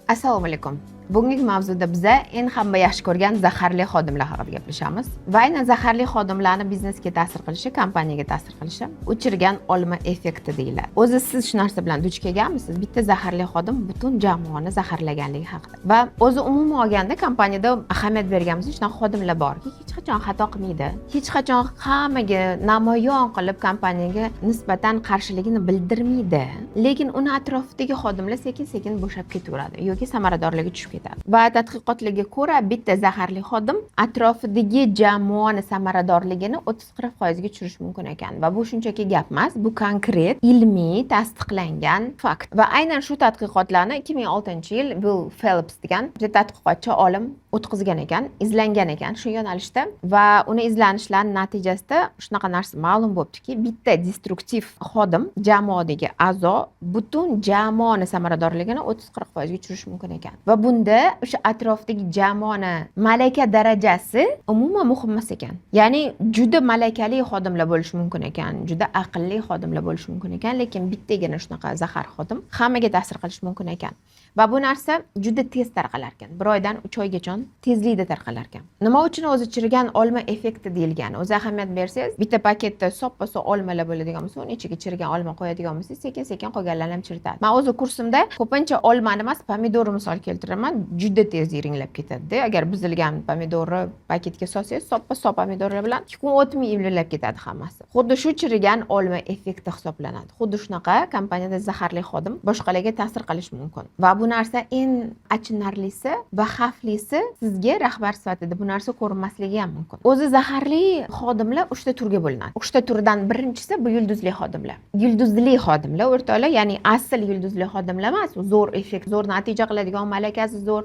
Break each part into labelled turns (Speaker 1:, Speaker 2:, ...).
Speaker 1: Assalomu alaykum. Bugungi mavzuda biza eng hamma yaxshi ko'rgan zaharli xodimlar haqida gaplashamiz va aynan zaharli xodimlarni biznesga ta'sir qilishi, kompaniyaga ta'sir qilishi o'chirgan olma effekti deyiladi. O'zi siz shu narsa bilan duch kelganmisiz? Bitta zaharli xodim butun jamoani zaharlaganligi haqida. Va o'zi umuman olganda kompaniyada ahamiyat berganmiz, shunaqa xodimlar borki, hech qachon xato qilmaydi, hech qachon hammaga namoyon qilib kompaniyaga nisbatan qarshiligini bildirmaydi, lekin uni atrofidagi xodimlar sekin sekin bo'shab ketaveradi yoki samaradorligi tushib ketadi. Va tadqiqotlarga ko'ra, bitta zaharli xodim atrofidagi jamoani samaradorligini 30-40%ga tushirishi mumkin ekan. Va bu shunchaki gap emas, bu konkret ilmiy tasdiqlangan fakt. Va aynan shu tadqiqotlarni 2006 yil Bill Phelps degan bitta tadqiqotchi olim o'tkazgan ekan, izlangan ekan shu yo'nalishda. Va uni izlanishlari natijasida shunaqa narsa ma'lum bo'libdiki, bitta destruktiv xodim, jamoadagi a'zo butun jamoani samaradorligini 30-40%ga tushirishi mumkin ekan. Va bunda o'sha atrofdagi jamoani malaka darajasi umuman muhim emas ekan. Ya'ni juda malakali xodimlar bo'lishi mumkin ekan, juda aqlli xodimlar bo'lishi mumkin ekan, lekin bittagina shunaqa zahar xodim hammaga ta'sir qilishi mumkin ekan. Va bu narsa juda tez tarqalar ekan, bir oydan 3 oygacha tezlikda tarqalar ekan. Nima uchun o'zi chirigan olma effekti deyilgan? O'zi ahamiyat bersangiz, bitta paketda soppa sog' olmalar bo'ladigan bo'lsa, uni ichiga chirigan olma qo'yadigan bo'lsangiz, sekin sekin qolganlarni ham chiritadi. Man o'zi kursimda ko'pincha olmani emas, pomidorni misol keltiraman. Juda tez iringlab ketadida. Agar buzilgan pomidorni paketga solsangiz, soppa sog' pomidorlar bilan 2 kun o'tmay iringlab ketadi hammasi. Xuddi shu chirigan olma effekti hisoblanadi. Xuddi shunaqa kompaniyada zaharli xodim boshqalarga ta'sir qilishi mumkin. Va bu narsa eng achinarlisi va xavflisi, sizga rahbar sifatida bu narsa ko'rinmasligi ham mumkin. O'zi zaharli xodimlar uchta turga bo'linadi. Uchta turdan birinchisi bu yulduzli xodimlar. Yulduzli xodimlar, o'rtoqlar, ya'ni asl yulduzli xodimlar emas, u zo'r effekt, zo'r natija qiladigan, malakasi zo'r,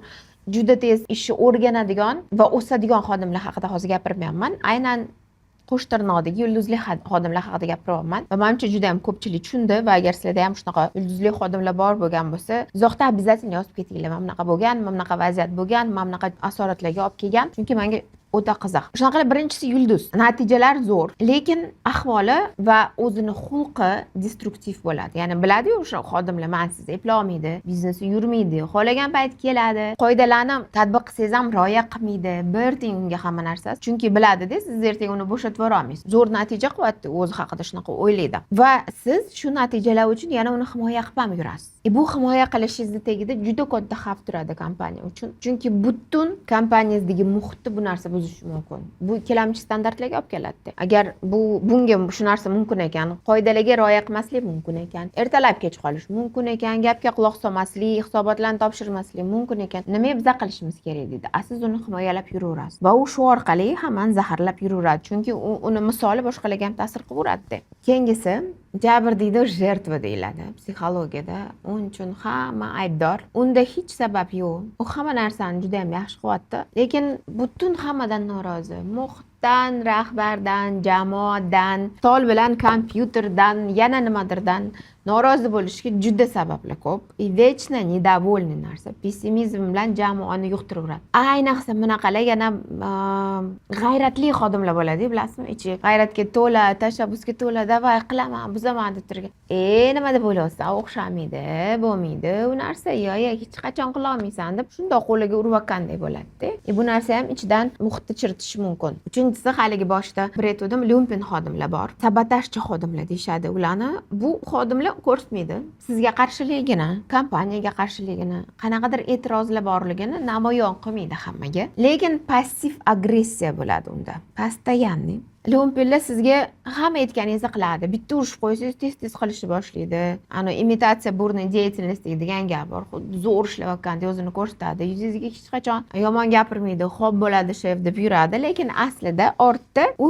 Speaker 1: juda tez ishni o'rganadigan va o'sadigan xodimlar haqida hozir gapirmayapman. Aynan qo'sh tirnoqdagi yulduzli xodimlar haqida gapiryapman. Va manimcha, juda yam ko'pchilik tushundi. Va agar sizlarda ham shunaqa yulduzli xodimlar bor bo'lgan bo'lsa, izohda обязательно yozib ketinglar: mana bunaqa bo'lgan, mana bunaqa vaziyat bo'lgan, mana bunaqa asoratlarga olib kelgan, chunki manga o'ta qiziq. Shunaqa qilib, birinchisi yulduz, natijalar zo'r, lekin ahvoli va o'zini xulqi destruktiv bo'ladi. Ya'ni biladiyu o'sha xodimlar, mansiz eplolmaydi, biznesi yurmaydi, xohlagan payt keladi, qoidalarni tatbiq qilsangiz ham rioya qilmaydi, bir tiyin unga hamma narsa, chunki biladida, siz ertaga uni bo'shatib yuborolmaysiz. Zo'r natija qilyapti, o'zi haqida shunaqa o'ylaydi va siz shu natijalar uchun yana uni himoya qilib ham yurasiz. E bu himoya qilishingizni tagida juda katta xavf turadi kompaniya uchun, chunki butun kompaniyangizdagi muhitni bu narsa buzishi mumkin. Bu ikkilamchi standartlarga olib keladida. Agar bu bunga shu narsa mumkin ekan, qoidalarga rioya qilmaslik mumkin ekan, ertalab kech qolish mumkin ekan, gapga quloq solmaslik, hisobotlarni topshirmaslik mumkin ekan, nimaga biza qilishimiz kerak deydi. A siz uni himoyalab yuraverasiz va u shu orqali hammani zaharlab yuraveradi, chunki u uni misoli boshqalarga ham ta'sir qilaveradida. Keyingisi jabrdiyda, жертва deyiladi psixologiyada. Uning uchun hamma aybdor, unda hech sabab yo'q, u hamma narsani juda yam yaxshi qilyapti, lekin butun hammadan norozi: muhitdan, rahbardan, jamoadan, stol bilan kompyuterdan, yana nimadirdan norozi bo'lishga juda sabablar ko'p и вечно недовольный narsa, pessimizm bilan jamoani yuqtiraveradi. Ayniqsa bunaqalar yana g'ayratli xodimlar bo'ladi, bilasizmi, ichi g'ayratga to'la, tashabbusga to'la, давай, qilaman, buzaman deb turgan. E, nima deb o'ylayapsan, o'xshamaydi, bo'lmaydi u narsa, yo yo hech qachon qilolmaysan deb shundoq qo'liga urayotgandek bo'ladida. E bu narsa ham ichidan muhitni chiritishi mumkin. Uchinchisi, haligi boshida bir aytgandim, lyumpen xodimlar bor, sabotajchi xodimlar deyishadi ularni. Bu xodimlar ko'rsatmaydi sizga qarshiligini, kompaniyaga qarshiligini, qanaqadir e'tirozlar borligini namoyon qilmaydi hammaga, lekin passiv agressiya bo'ladi unda постоянный. Lyumpenlar sizga hamma aytganingizni qiladi, bitta urishib qo'ysangiz, tez tez qilishni boshlaydi. Ani имитация бурной деятельности degan gap bor, xuddi zo'r ishlayotgandek o'zini ko'rsatadi, yuzingizga hech qachon yomon gapirmaydi, xo'p, bo'ladi, shef deb yuradi, lekin aslida ortda u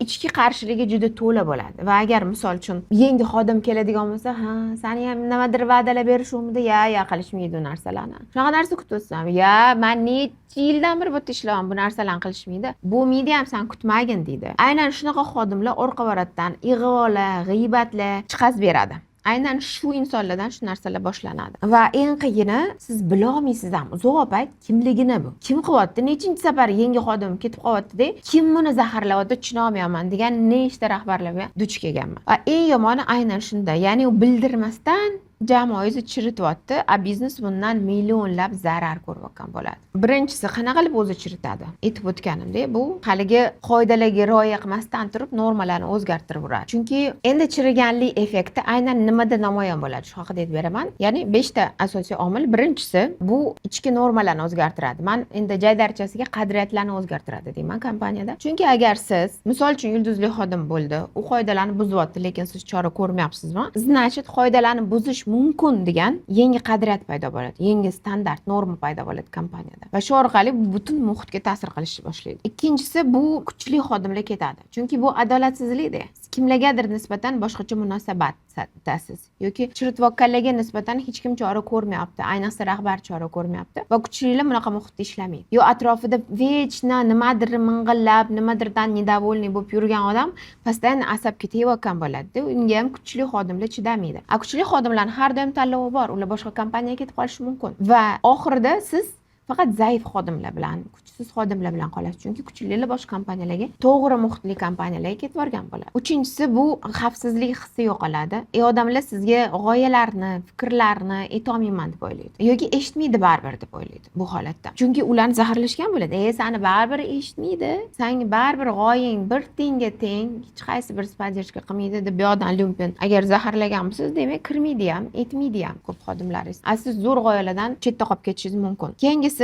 Speaker 1: ichki qarshiligi juda to'la bo'ladi. Va agar, misol uchun, yangi xodim keladigan bo'lsa, ha, sani ham nimadir va'dalar berishuvmidi, ya ya qilishmaydi u narsalarni, shunaqa narsa kutyapsan, ya man necha yildan beri bu yerda ishlayapman, bu narsalarni qilishmaydi, bo'lmaydi ham, san kutmagin deydi. Aynan shunaqa xodimlar orqa ig'volar, g'iybatlar chiqazib beradi. Aynan shu insonlardan shu narsalar boshlanadi. Va eng qiyini, siz bilolmaysiz ham uzoq payt kimligini, bu kim qilyapti, nechinchi safar yangi xodim ketib qolyaptida, kim buni zaharlayapti, tushunolmayapman degan nechta rahbarlarga duch kelganman. Va eng yomoni aynan shunda, ya'ni u bildirmasdan. Jamoangizni chirityapti, а biznes bundan millionlab zarar ko'rayotgan bo'ladi. Birinchisi, qanaqa qilib o'zi chiritadi? Aytib o'tganimdek, bu haligi qoidalarga rioya qilmasdan turib normalarni o'zgartiraveradi. Chunki endi chiriganlik effekti aynan nimada namoyon bo'ladi, shu haqida aytib beraman. Ya'ni beshta asosiy omil. Birinchisi, bu ichki normalarni o'zgartiradi. Man endi jaydarchasiga qadriyatlarni o'zgartiradi deyman kompaniyada. Chunki agar siz, misol uchun, yulduzli xodim bo'ldi, u qoidalarni buzyapti, lekin siz chora ko'rmayapsizmi, значит, qoidalarni buzish mumkin degan yangi qadriyat paydo bo'ladi, yangi standart, norma paydo bo'ladi kompaniyada va shu orqali bu butun muhitga ta'sir qilishni boshlaydi. Ikkinchisi, bu kuchli xodimlar ketadi, chunki bu adolatsizlikda. Siz kimlargadir nisbatan boshqacha munosabatdasiz yoki chiritayotganlarga nisbatan hech kim chora ko'rmayapti, ayniqsa rahbar chora ko'rmayapti va kuchlilar bunaqa muhitda ishlamaydi. Yo atrofida вечно nimadir ming'illab, nimadirdan недовольный bo'lib yurgan odam постоянно asabga tegayotgan bo'ladida, unga ham kuchli xodimlar chidamaydi. А kuchli xodimlarni har doim tanlovi bor, ular boshqa kompaniyaga ketib qolishi mumkin va oxirida siz faqat zaif xodimlar bilan, kuchsiz xodimlar bilan qolasiz, chunki kuchlilar boshqa kompaniyalarga, to'g'ri muhitli kompaniyalarga ketib yuborgan bo'ladi. Uchinchisi, bu xavfsizlik hissi yo'qoladi и odamlar sizga g'oyalarni, fikrlarni aytolmayman deb o'ylaydi yoki eshitmaydi baribir deb o'ylaydi bu holatda, chunki ularni zaharlashgan bo'ladi. E, sani baribir eshitmaydi, sani baribir g'oyang bir tiyinga teng, hech qaysi birisi поддержка qilmaydi deb bu yoqdan lumpen agar zaharlagan bo'lsangiz, demak, kirmaydi ham, aytmaydi ham ko'p xodimlaringiz, а siz zo'r g'oyalardan chetda qolib ketishingiz mumkin. Keyingisi,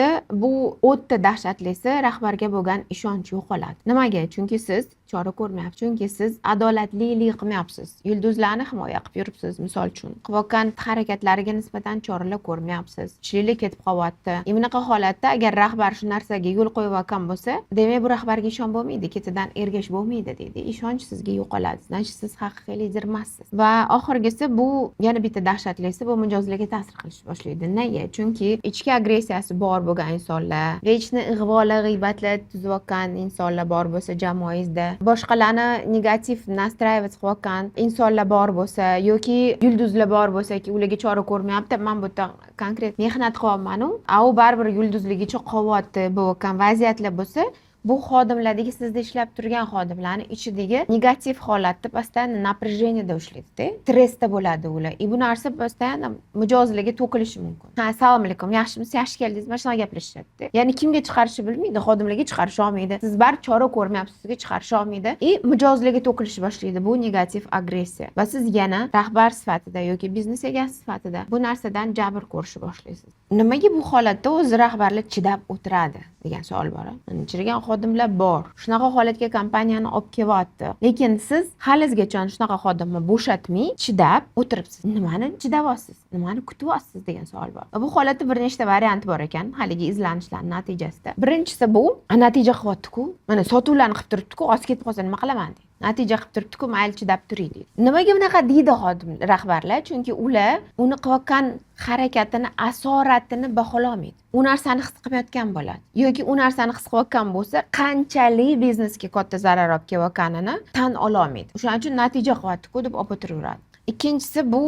Speaker 1: bu o'ta dahshatlisi, rahbarga bo'lgan ishonch yo'qoladi. Nimaga? Chunki siz chora ko'rmayapsiz, chunki siz adolatlilik qilmayapsiz, yulduzlarni himoya qilib yuribsiz, misol uchun, qilayotgan harakatlariga nisbatan choralar ko'rmayapsiz, kuchlilik ketib qolyapti. И bunaqa holatda agar rahbar shu narsaga yo'l qo'yayotgan bo'lsa, demak, bu rahbarga ishonib bo'lmaydi, ketidan ergashib bo'lmaydi deydi, ishonch sizga yo'qoladi, значит, siz haqiqiy lider emassiz. Va oxirgisi, bu yana bitta dahshatlisi, bu mijozlarga ta'sir qilishni boshlaydi. Nega? Chunki ichki agressiyasi bor bo'lgan insonlar, вечно ig'volar, g'iybatlar tuzayotgan insonlar bor bo'lsa jamoangizda, boshqalarni negativ настраивать qilayotgan insonlar bor bo'lsa yoki yulduzlar bor bo'lsaki, ularga chora ko'rmayapti, man bu yerda konkret mehnat qilyapmanu, а u baribir yulduzligicha qolyapti bo'layotgan vaziyatlar bo'lsa, bu xodimlardagi, sizda ishlab turgan xodimlarni ichidagi negativ holatni постоянно напряжение da ushlaydida, stressda bo'ladi ular и bu narsa постоянно mijozlarga to'kilishi mumkin. Ha, assalomu alaykum, yaxshimisiz, yaxshi keldingiz, mana shunaqa gaplashishadida. Ya'ni kimga chiqarishni bilmaydi, xodimlarga chiqarisha olmaydi, siz baribir chora ko'rmayapsiz, sizga chiqarisha olmaydi и mijozlarga to'kilishni boshlaydi bu negativ agressiya va siz yana rahbar sifatida yoki biznes egasi sifatida bu narsadan jabr ko'rishni boshlaysiz. Nimaga bu holatda o'zi rahbarlar chidab o'tiradi degan savol bor. Chirigan xodimlar bor, shunaqa holatga kompaniyani olib kelyapti, lekin siz halizgacha shunaqa xodimni bo'shatmay chidab o'tiribsiz. Nimani chidayapsiz, nimani kutyapsiz degan savol bor. Va bu holatda bir nechta variant bor ekan haligi izlanishlar natijasida. Birinchisi, bu natija qilyaptiku, mana sotuvlarni qilib turibdiku, oz ketib qolsa nima qilaman deydi, natija qilib turibdiku, mayli, chidab turay deydi. Nimaga bunaqa deydi xodim, rahbarlar? Chunki ular uni qilayotgan harakatini asoratini bahololmaydi, u narsani his qilmayotgan bo'ladi yoki u narsani his qilayotgan bo'lsa, qanchalik biznesga katta zarar olib kelayotganini tan ololmaydi. O'shaning uchun natija qilyaptiku deb olib o'tiraveradi. Ikkinchisi, bu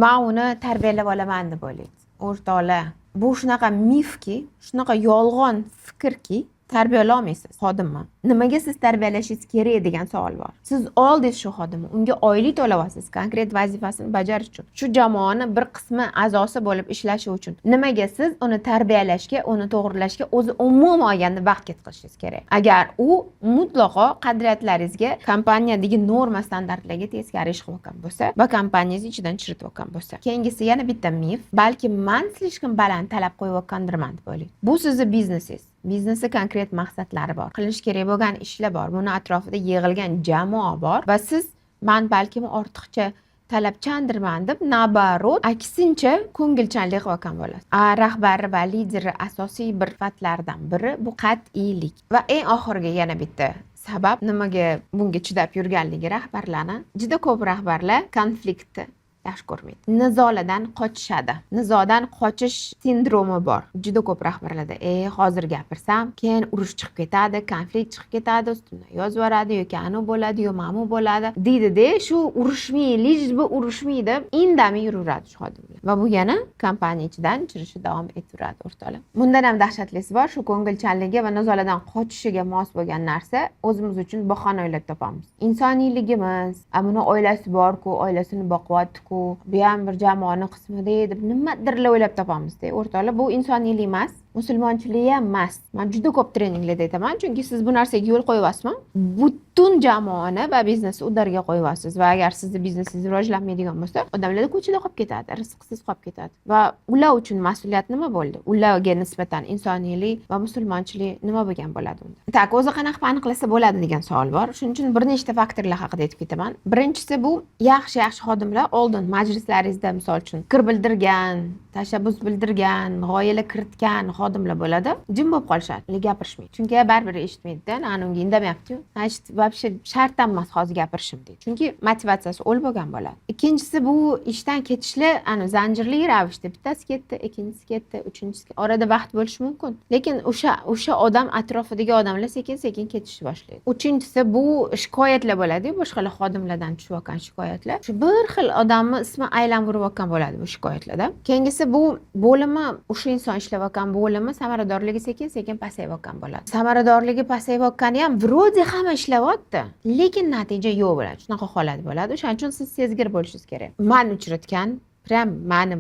Speaker 1: man uni tarbiyalab olaman deb o'ylaydi. O'rtoqlar, bu shunaqa mifki, shunaqa yolg'on fikrki, tarbiyalolmaysiz xodimni. Nimaga siz tarbiyalashingiz kerak degan savol bor. Siz oldingiz shu xodimni, unga oylik to'layapsiz konkret vazifasini bajarish uchun, shu jamoani bir qismi a'zosi bo'lib ishlashi uchun. Nimaga siz uni tarbiyalashga, uni to'g'irlashga o'zi umuman olganda vaqt ketkazishingiz kerak, agar u mutlaqo qadriyatlaringizga, kompaniyadagi norma, standartlarga teskari ish qilayotgan bo'lsa va kompaniyangizni ichidan chiritayotgan bo'lsa? Keyingisi, yana bitta mif: balki man слишком baland talab qo'yayotgandirman deb o'ylaydi. Bu sizni biznesingiz, biznesi konkret maqsadlari bor, qilinishi kerak bo'lgan ishlar bor, buni atrofida yig'ilgan jamoa bor va siz man balkim ortiqcha talabchandirman deb, наоборот, aksincha ko'ngilchanlik qilayotgan bo'lasiz. А rahbar va liderni asosiy bir sifatlaridan biri bu qat'iylik. Va eng oxirgi yana bitta sabab, nimaga bunga chidab yurganligi rahbarlarni: juda ko'p rahbarlar konfliktni yaxshi ko'rmaydi, nizolardan qochishadi, nizodan qochish sindromi bor juda ko'p rahbarlarda. E, hozir gapirsam, keyin urush chiqib ketadi, konflikt chiqib ketadi, ustimdan yozib yuboradi yoki anavi bo'ladi yo mana bu bo'ladi deydida, shu urushmay, лишь бы urushmay deb indamay yuraveradi shu xodimlar va bu yana kompaniya ichidan chirishi davom etaveradi. O'rtoqlar, bundan ham dahshatlisi bor: shu ko'ngilchanligi va nizolardan qochishiga mos bo'lgan narsa, o'zimiz uchun bahona o'ylab topamiz. Insoniyligimiz, a, buni oilasi borku, oilasini boqyaptiku. ku, bu ham bir jamoani qismida deb nimadirlar o'ylab topamizda. O'rtoqlar, bu insoniylik emas, musulmonchilik ham emas. Man juda ko'p treninglarda aytaman, chunki siz bu narsaga yo'l qo'yyapsizmi, butun jamoani va biznesni удар ga qo'yyapsiz. Va agar sizni biznesingiz rivojlanmaydigan bo'lsa, odamlar ko'chada qolib ketadi, rizqsiz qolib ketadi. Va ular uchun mas'uliyat nima bo'ldi? Ularga nisbatan insoniylik va musulmonchilik nima bo'lgan bo'ladi unda? Так, o'zi qanaqa qilib aniqlasa bo'ladi degan savol bor. Shuning uchun bir nechta faktorlar haqida aytib ketaman. Birinchisi, bu yaxshi yaxshi xodimlar oldin majlislaringizda, misol uchun, fikr bildirgan, tashabbus bildirgan, g'oyalar kiritgan xodimlar bo'ladi, jim bo'lib qolishadi, ular gapirishmaydi, chunki baribir eshitmaydida, ana unga indamayaptiyu, значит, вообще shart ham emas hozir gapirishim deydi, chunki motivatsiyasi o'lib bo'lgan bo'ladi. Ikkinchisi, bu ishdan ketishlar ana zanjirli ravishda: bittasi ketdi, ikkinchisi ketdi, uchinchisi. Orada vaqt bo'lishi mumkin, lekin o'sha odam atrofidagi odamlar sekin sekin ketishni boshlaydi. Uchinchisi, bu shikoyatlar bo'ladiyu, boshqalar xodimlardan tushayotgan shikoyatlar. Shu bir xil odamni ismi aylanib urayotgan bo'ladi bu shikoyatlarda. Keyingisi, bu bo'limi, o'sha inson ishlayotgan bo'limi samaradorligi sekin sekin pasayayotgan bo'ladi. Samaradorligi pasayayotgani ham, вроде hamma ishlayapti, lekin natija yo'q bo'ladi, shunaqa holat bo'ladi. O'shaning uchun siz sezgir bo'lishingiz kerak. Man uchratgan, прям mani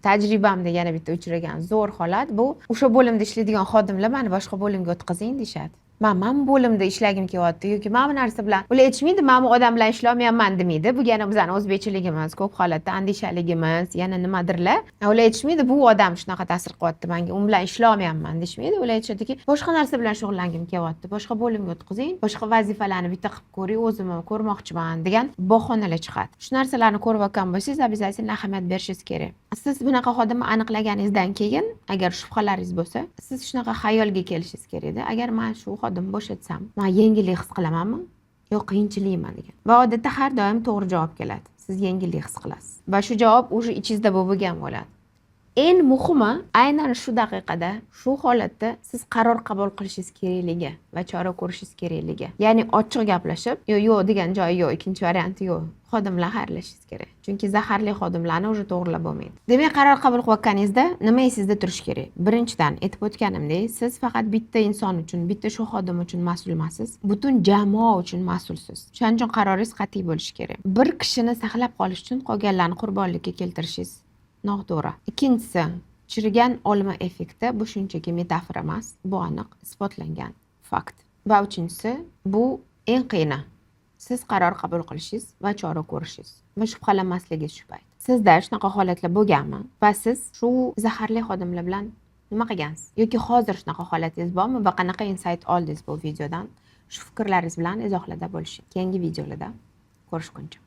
Speaker 1: tajribamda yana bitta uchragan zo'r holat, bu o'sha bo'limda ishlaydigan xodimlar mani boshqa bo'limga o'tkazing deyishadi. Man bu bo'limda ishlagim kelyapti yoki mana bu narsa bilan. Ular aytishmaydi, man bu odam bilan ishlolmayapman demaydi. Bu yana bizani o'zbekchiligimiz, ko'p holatda andishaligimiz, yana nimadirlar. Ular aytishmaydi, bu odam shunaqa ta'sir qilyapti manga, u bilan ishlolmayapman deyishmaydi. Ular aytishadiki, boshqa narsa bilan shug'ullangim kelyapti, boshqa bo'limga o'tkazing, boshqa vazifalarni bitta qilib ko'ring, o'zimni ko'rmoqchiman degan bahonalar chiqadi. Shu narsalarni ko'rayotgan bo'lsangiz, обязательно ahamiyat berishingiz kerak. Siz bunaqa xodimni aniqlaganingizdan keyin, agar shubhalaringiz bo'lsa, siz shunaqa xayolga kelishingiz kerakda: agar man shu xodimni bo'shatsam, man yengillik his qilamanmi yo qiyinchilikmi degan. Va odatda har doim to'g'ri javob keladi: siz yengillik his qilasiz. Va shu javob уже ichingizda bo'lib bo'lgan bo'ladi. Eng muhimi, aynan shu daqiqada, shu holatda siz qaror qabul qilishingiz kerakligi va chora ko'rishingiz kerakligi. Ya'ni ochiq gaplashib, yo yo'q degan joyi yo'q, ikkinchi varianti yo'q, xodim bilan xayrlashishingiz kerak, chunki zaharli xodimlarni уже to'g'irlab bo'lmaydi. Demak, qaror qabul qilayotganingizda nima esingizda turishi kerak? Birinchidan, aytib o'tganimdek, siz faqat bitta inson uchun, bitta shu xodim uchun mas'ul emassiz, butun jamoa uchun mas'ulsiz. Shuning uchun qaroringiz qat'iy bo'lishi kerak. Bir kishini saqlab qolish uchun qolganlarni qurbonlikka keltirishingiz noto'g'ri. Ikkinchisi, chirigan olma effekti bu shunchaki metafora emas, bu aniq isbotlangan fakt. Va uchinchisi, bu eng qiyini: siz qaror qabul qilishingiz va chora ko'rishingiz va shubhalanmasligingiz shu payt. Sizda shunaqa holatlar bo'lganmi va siz shu zaharli xodimlar bilan nima qilgansiz yoki hozir shunaqa holatingiz bormi va qanaqa инсайт oldingiz bu videodan? Shu fikrlaringiz bilan izohlarda bo'lishing. Keyingi videolarda ko'rishguncha.